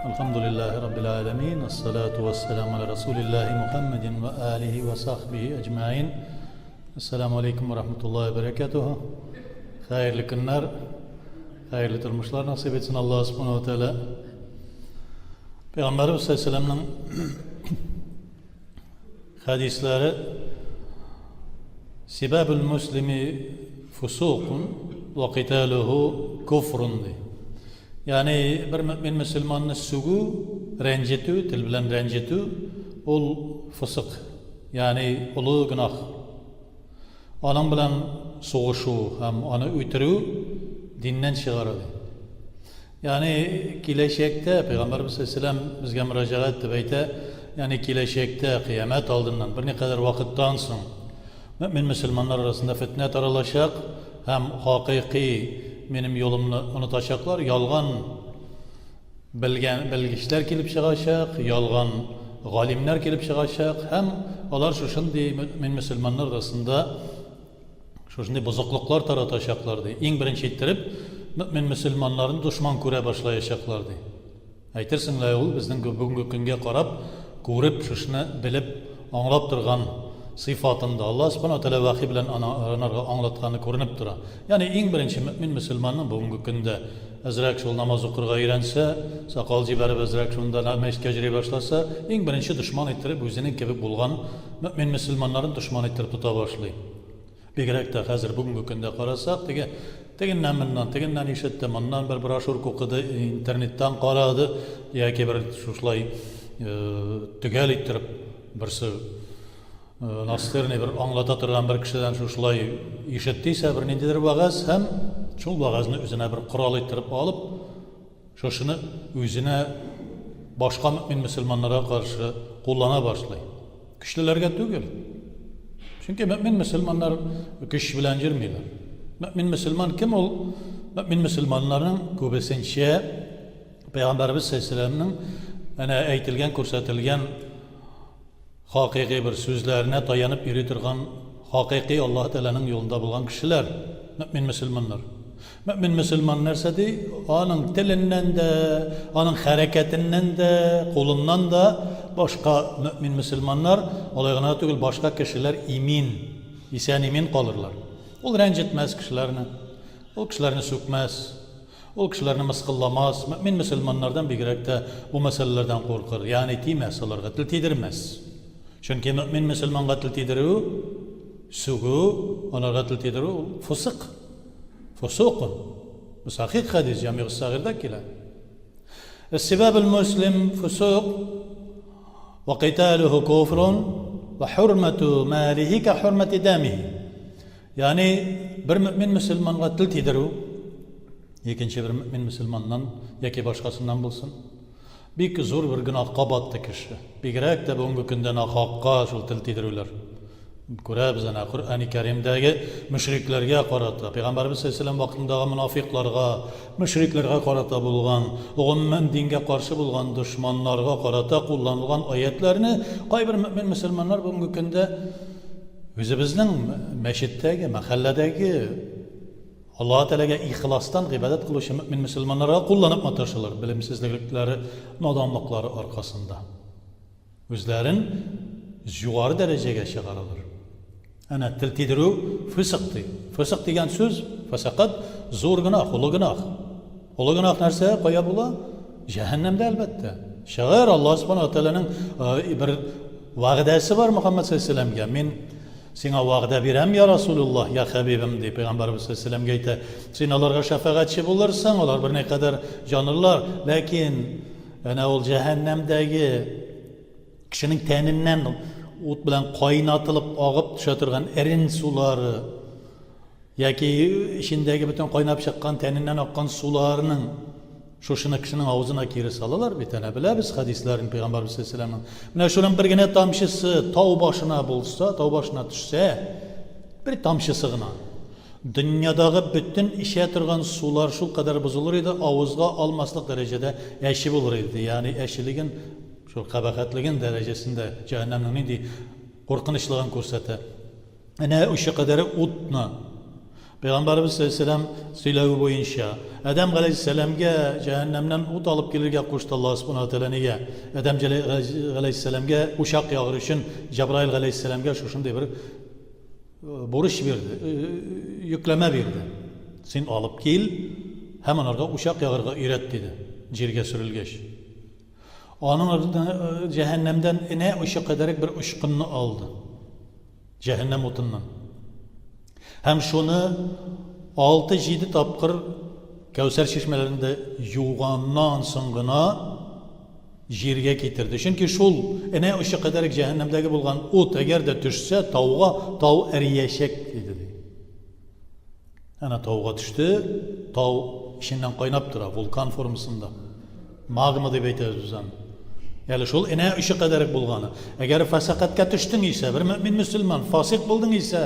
Elhamdülillahi Rabbil alemin. Esselatu vesselamu ala Resulillahi Muhammedin ve alihi ve sahbihi ecmain. Esselamu aleyküm ve rahmetullahi ve berekatuhu. Hayırlı günler, hayırlı turmuşlar nasip etsin Allah subhanahu ve teala. Peygamberimiz sallallahu aleyhi ve sellem'nin Хәдисләре Сибабул муслими фусукун ва киталуху куфрун ди. Ягъни бер мөмин мөселманны сүгү, рәнҗетү, тел белән рәнҗетү ул фысык, ягъни олы гөнаһ. Аның белән сугышу һәм аны үтерү диннән чыгара ди. Ягъни киләчәктә Пәйгамбәрбез саллаллаһу алейһи безгә мөрәҗәгать итеп әйтә, ягъни киләчәктә кыямәт алдыннан берникадәр вакыттан соң мөэмин мөселманнар арасында фетнә таралачак һәм хакыйкый минем юлымны онытачаклар, ялган белгән белгечләр килеп чыгачак, ялган галимнәр килеп чыгачак һәм алар шушындый мөэмин мөселманнар арасында Шушындый бозыклыклар таратачаклар, ди. Иң беренче иттереп, мөэмин мөселманнарны дошман күрә башлаячаклар, ди. Әйтерсең лә, ул безнең бүгенге көнгә карап, күреп, шушыны белеп, аңлап торган сыйфатында. Аллаһ Субхана ва Тәгалә вәхи белән анарга аңлатканы күренеп тора. Ягъни иң беренче мөэмин мөселманның бүгенге көндә әзрәк шул намаз укырга өйрәнсә, сакал җибәреп әзрәк шунда мәчеткә йөри башласа, иң беренче дошман иттереп үзенең кебек булган Мөэмин мөселманнарын дошман иттереп тота башлый. Бигрәк тә хәзер бүгенге көндә карасак, теге тегеннән моннан, тегеннән ишетте, моннан бер брошюрка укыды, интернеттан карады, яки бер шушылай төгәл иттереп берсе настырный бер аңлата торган бер кешедән шушылай ишетте исә бер ниндидер вәгазь һәм шул вәгазьне үзенә бер корал иттереп алып, Шушыны үзенә башка мөэмин мөселманнарга каршы куллана башлый. Көчлеләргә түгел. Чөнки мөэмин мөселманнар көч белән йөрмиләр. Мөэмин мөселман кем ул? Мөэмин мөселманнарның күбесенчә Пәйгамбәребез саллаллаһу әнә әйтелгән, күрсәтелгән Хакыйкый бер сүзләренә таянып йөри торган хакыйкый Аллаһы Тәгаләнең юлында булган кешеләр, мөэмин мөселманнар. Мөэмин мөселман нәрсә ди? Аның теленнән дә, аның хәрәкәтеннән дә, кулыннан да башка мөэмин мөселманнар, алай гына түгел, башка кешеләр имин, исән-имин калырлар. Ул рәнҗетмәс кешеләрне, ул кешеләрне сүкмәс. Ул кешеләрне мыскылламас, мөэмин мөселманнардан бигрәк тә бу мәсьәләләрдән куркыр, ягъни тимәс аларга, тел тидермәс. Чөнки мөэмин мөселманга тел тидерү, сүгү, аларга тел тидерү ул фусык. Фусукун. Бу сахих хәдис, Җамигъ Сагирда килә. Эссибабул муслим фусук ва киталуху куфрун ва хурмату малихи ка хурмати дамихи. Ягъни бер мөэмин мөселманга тел тидерү, икенче бер мөэмин мөселманнан яки башкасыннан булсын, бик зур бер гөнаһка батты кеше. Бигрәк тә бүгенге көндә нахакка шул тел тидерүләр. Күрәбез әнә Коръәни Кәримдәге мөшрикләргә карата, Пәйгамбәребез саллаллаһу алейһи вакытындагы монафикларга, мөшрикләргә карата булган, гомумән дингә каршы булган дошманнарга карата кулланылган аятьләрне кайбер мөэмин мөселманнар бүгенге көндә Үзебезнең мәчеттәге, мәхәлләдәге Аллаһы Тәгаләгә ихластан гыйбадәт кылучы мөэмин мөселманнарга кулланып маташалар, белемсезлекләре, наданлыклары аркасында. Үзләрен югары дәрәҗәгә чыгаралар. Әнә тел тидерү фисык ди. Фисык дигән сүз, фасакат, зур гөнаһ, олы гөнаһ. Олы гөнаһ нәрсә? Кая була? Җәһәннәмдә, әлбәттә. Чыгар, Аллаһ Субхану ва Тәгаләнең бер вәгъдәсе бар Мөхәммәд саллаллаһу алейһи Мин сиңа вәгъдә бирәм, я Расулуллаһ, я Хәбибем, ди Пәйгамбәребез саллаллаһу алейһи әйтә. Син аларга шәфәгатьче булырсың, алар берникадәр җанырлар, ләкин әнә ул җәһәннәмдәге кешенең тәненнән ут белән кайнатылып агып төшә торган эрен сулары Яки эчендәге бөтен кайнап чыккан тәненнән аккан суларның шушыны кешенең авызына кире салалар бит, әнә беләбез хәдисләрен пәйгамбәрбез саллаллаһу Менә шуның бер генә тамчысы тау башына булса, тау башына төшсә, бер тамчысы гына. Дөньядагы бөтен эчә торган сулар шул кадәр бозылыр иде, авызга алмаслык дәрәҗәдә әче булыр иде. Ягъни әчелеген, шул кабахәтлеген дәрәҗәсендә җәһәннәмнең нинди куркынычлыгын күрсәтә. Энә очы кадәре утны. Пәйгамбәребез саллаллаһу алейһи сөйләве буенча, Адәм галәйһиссәламгә җәһәннәмнән ут алып килергә кушты Аллаһ субхана ва тәгалә. Нигә? Адәм галәйһиссәламгә учак ягыр өчен Җабраил галәйһиссәламгә шушындый бер бурыч бирде, йөкләмә бирде. Син алып кил һәм анарга учак ягырга өйрәт, диде, җиргә сөрелгәч. Аның җәһәннәмдән энә очы кадәрек бер очкынны алды. Җәһәннәм утыннан. Һәм шуны алты-җиде тапкыр Кәүсәр чишмәләрендә юганнан соң гына җиргә китерде. Чөнки шул энә очы кадәрек җәһәннәмдәге булган ут әгәр дә төшсә тауга, тау эриячәк иде, ди. Әнә тауга төште, тау эченнән кайнап тора, вулкан формасында. Магма дип әйтәбез без аны. Әле шул энә очы кадәрек булганы. Әгәр фасакатка төштең исә, бер мөэмин мөселман, фасик булдың исә,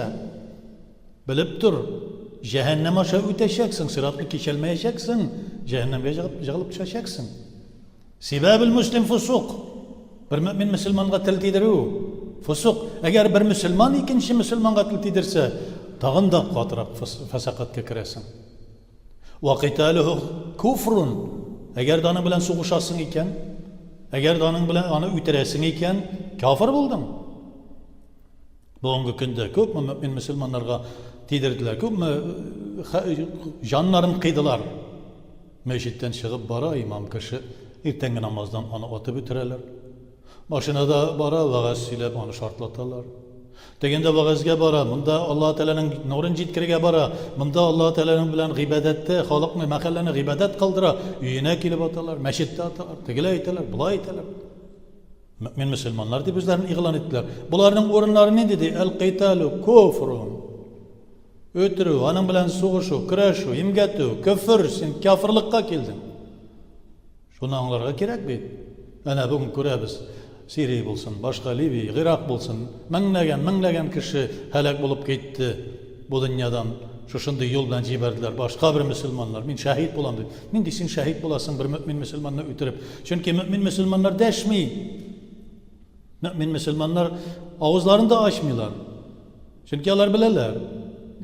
белеп тор, җәһәннәм аша үтәчәксең, сиратны кичәлмәячәксең, җәһәннәмгә җыгылып төшәчәксең. Сибабел мөслим фусук. Бер мөэмин мөселманга тел тидерү, фусук. Әгәр бер мөселман икенче мөселманга тел тидерсә, тагын да катырак фәсакатка керәсең. Ва киталуху куфрун. Әгәр дә аның белән сугышасың икән, әгәр дә аның белән аны үтерәсең икән, кафир булдың. Бүгенге көндә күпме мөэмин мөселманнарга тидерделәр, күпме җаннарын кыйдылар. Мәчеттән чыгып бара имам кеше, иртәнге намаздан аны атып үтерәләр. Машинада бара, вәгазь сөйләп, аны шартлаталар. Тегендә вәгазьгә бара, монда Аллаһ Тәгаләнең нурын җиткерергә бара, монда Аллаһ Тәгаләнең белән гыйбадәттә халыкны, мәхәлләне гыйбадәт кылдыра, өенә килеп аталар, мәчеттә аталар, тегеләй итәләр, болай итәләр. Мөэмин мөселманнар дип үзләрен игълан иттеләр. Боларның урыннары нинди ди? Әл-киталу куфрун. Үтерү, аның белән сугышу, көрәшү, имгәтү, көфер, син кяферлыкка килдең. Шуны аңларга кирәк бит. Әнә бүген күрәбез. Сирия булсын, башка Ливия, Гыйрак булсын, меңләгән, меңләгән кеше һәлак булып китте бу дөньядан. Шушындый юл белән җибәрделәр башка бер мөселманнар. Мин шәһит булам дип. Нинди син шәһит буласың бер мөэмин мөселманны үтереп? Чөнки мөэмин мөселманнар дәшми. Мөэмин мөселманнар авызларын да ачмыйлар. Чөнки алар беләләр.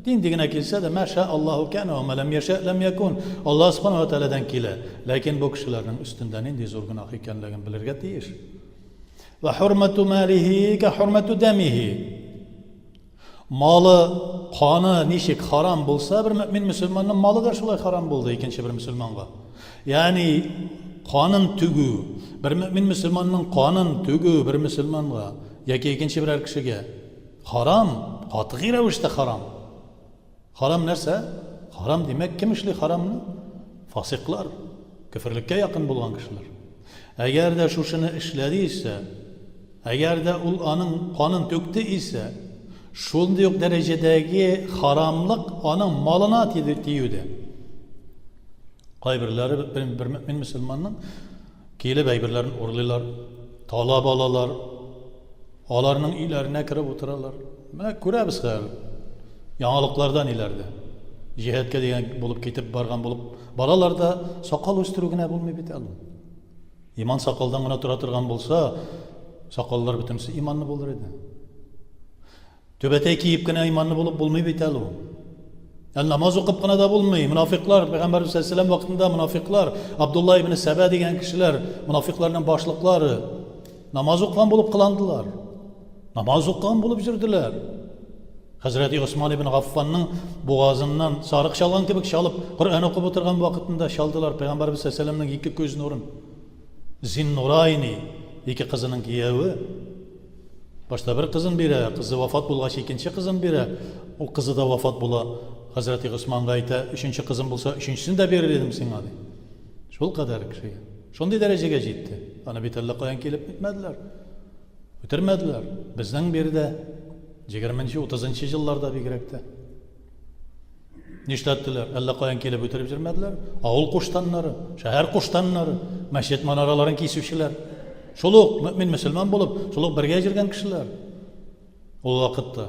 Нинди генә килсә дә, мәшә Аллаһу кәнә ва ләм яшә ләм якун. Аллаһ субханаһу ва тәгаләдән килә. Ләкин бу кешеләрнең өстендә нинди зур гөнаһ икәнлеген белергә тиеш. Ва хурмату малихи ка хурмату дамихи. Малы, каны ничек харам булса, бер мөэмин мөселманның малы да шулай харам булды икенче бер мөселманга. Ягъни канын түгү, бер мөэмин мөселманның канын түгү бер мөселманга яки икенче берәр кешегә харам, катгый рәвештә харам. Харам нәрсә? Харам димәк, кем эшли харамны? Фасиклар, көферлеккә якын булган кешеләр. Әгәр дә шушыны эшләде исә, Әгәр дә ул аның канын түкте исә, шундый ук дәрәҗәдәге харамлык аның малына тиде тиюдә. Кайберләре бер, бер мөмин мөселманның килеп әйберләрен урлыйлар, талап алалар, аларның өйләренә кереп утыралар. Менә күрәбез хәзер яңалыкларда ниләрдә. Җиһадка дигән булып китеп барган булып баралар да, сакал үстерү генә булмый бит әле. Иман сакалдан гына тора торган булса, сакаллар бөтенесе иманлы булыр иде. Түбәтәй киеп кенә иманлы булып булмый бит әле ул. Ә намаз укып кына да булмый. Мунафиклар, Пәйгамбәрбез саллаллаһу вакытында мунафиклар, Абдулла ибн Сәбә дигән кешеләр, мунафикларның башлыклары намаз укыган булып кыландылар. Намаз укыган булып йөрделәр. Хәзрәти Госман ибн Гаффанның бугазыннан сарык чалган кебек чалып, Коръән укып утырган вакытында чалдылар Пәйгамбәрбез саллаллаһу ике күз нурын. Зиннурайни, ике кызының кияве. Башта бер кызын бирә, кызы вафат булгач икенче кызын бирә. Ул кызы да вафат була. Хәзрәти Госманга әйтә, өченче кызым булса, өченчесен дә бирер идем сиңа, ди. Шул кадәр кешегә. Шундый дәрәҗәгә җитте. Аны бит әллә каян килеп нитмәделәр. Үтермәделәр. Безнең биредә егерменче, утызынчы елларда бигрәк тә. Нишләттеләр? Әллә каян килеп үтереп җөрмәделәр. Авыл куштаннары, шәһәр куштаннары, мәчет манараларын кисүчеләр. Шул ук мөмин мөселман булып, шул ук бергә йөргән кешеләр. Ул вакытта.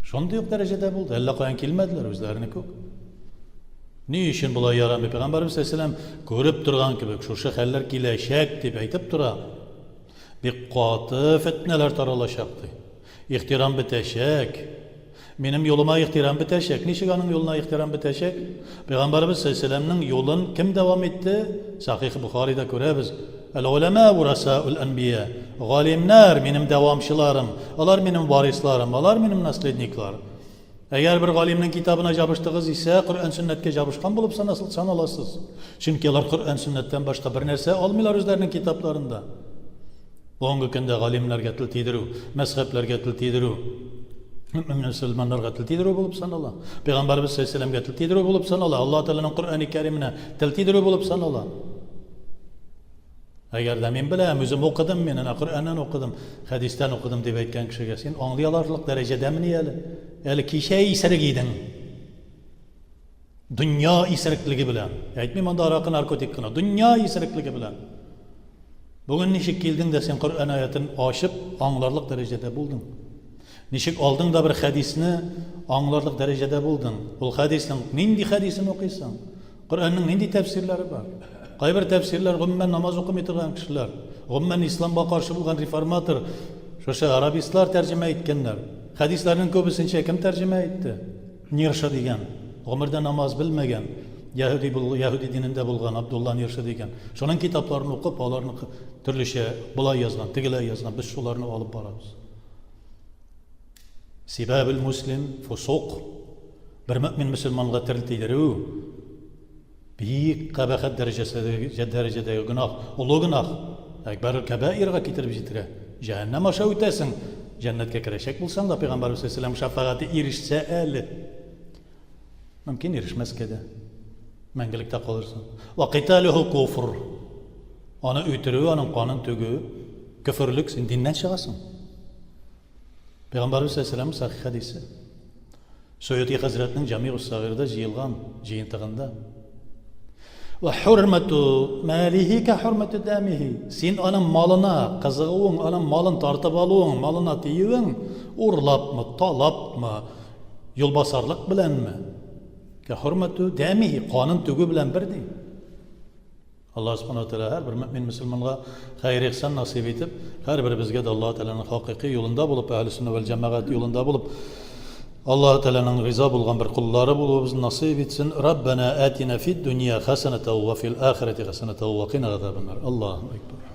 Шундый ук дәрәҗәдә булды. Әллә каян килмәделәр, үзләренеке үк. Ни өчен болай ярамый? Пәйгамбәребез саллаллаһу күреп торган кебек, шушы хәлләр киләчәк дип әйтеп тора. Бик каты фетнәләр таралачак ди. Ихтирам бетәчәк. Минем юлыма ихтирам бетәчәк. Ничек аның юлына ихтирам бетәчәк? Пәйгамбәребез саллаллаһу юлын кем дәвам итте? Сахих Бухарида күрәбез. Әл-уламә вурасаул анбия. Галимнәр минем дәвамчыларым, алар минем варисларым, алар минем наследниклар. Әгәр бер галимнең китабына җабыштыгыз исә, Коръән сөннәткә җабышкан булып саналасыз. Чөнки алар Коръән сөннәттән башка бер нәрсә алмыйлар үзләренең китапларында. Бүгенге көндә галимнәргә тел тидерү, мәзһәбләргә тел тидерү, мөселманнарга тел тидерү булып санала. Пәйгамбәрбез саллаллаһу тел тидерү булып санала. Аллаһ Тәгаләнең Коръәни Кәрименә тел тидерү булып санала. Әгәр дә мин беләм, үзем укыдым, мин әнә Коръәннән укыдым, хәдистән укыдым дип әйткән кешегә, син аңлый аларлык дәрәҗәдәмени әле? Әле кичә исерек идең. Дөнья исереклеге белән. Әйтмим анда аракы, наркотик кына. Дөнья исереклеге белән. Бүген ничек килдең дә син Коръән аятын ачып аңларлык дәрәҗәдә булдың? Ничек алдың да бер хәдисне аңларлык дәрәҗәдә булдың? Ул хәдиснең нинди хәдисен укыйсың? Коръәннең нинди тәфсирләре бар? Кайбер тәфсирләр гомумән намаз укымый торган кешеләр, гомумән исламга каршы булган реформатор, шушы арабистлар тәрҗемә иткәннәр. Хәдисләрнең күбесенчә кем тәрҗемә итте? Нирша дигән, гомердә намаз белмәгән, яһүди бул, яһүди динендә булган Абдулла Нирша дигән. Шуның китапларын укып, аларны төрлечә болай язган, тегеләй язган, без шуларны алып барабыз. Сибабул муслим фусук. Бер мөмин мөселманга тел тидерү бик кабахәт дәрәҗәсендәге дәрәҗәдәге гөнаһ, олы гөнаһ. Әкбәрул кәбаирга китереп җитерә. Җәһәннәм аша үтәсең. Җәннәткә керәчәк булсаң да, Пәйгамбәрбез саллаллаһу шәфәгате ирешсә әле. Мөмкин ирешмәскә дә. Мәңгелектә калырсың. Ва киталуху куфр. Аны үтерү, аның канын түгү көферлек, син диннән чыгасың. Пәйгамбәрбез саллаллаһу сахих хәдисе. Суюти хәзрәтнең Җамигус Сагирда җыелган җыентыгында. Ва хурмату малихи ка хурмату дамихи. Син аның малына кызыгуың, аның малын тартып алуың, малына тиюең, урлапмы, талапмы, юлбасарлык беләнме? Ка хурмату дамихи, канын түгү белән бер ди. Аллаһ Субхану ва Тәгалә һәрбер мөэмин мөселманга хәер-ихсан насыйп итеп, һәрберебезгә дә Аллаһ Тәгаләнең хакыйкый юлында булып, әһле сөннә вәл җәмәгать юлында булып, Аллаһ Тәгаләнең риза булган бер коллары булуыбызны насыйп итсен. Раббана атина фид дөнья хәсәнәтә ва фил ахирәти хәсәнәтә ва кина газабаннар. Аллаһу акбар.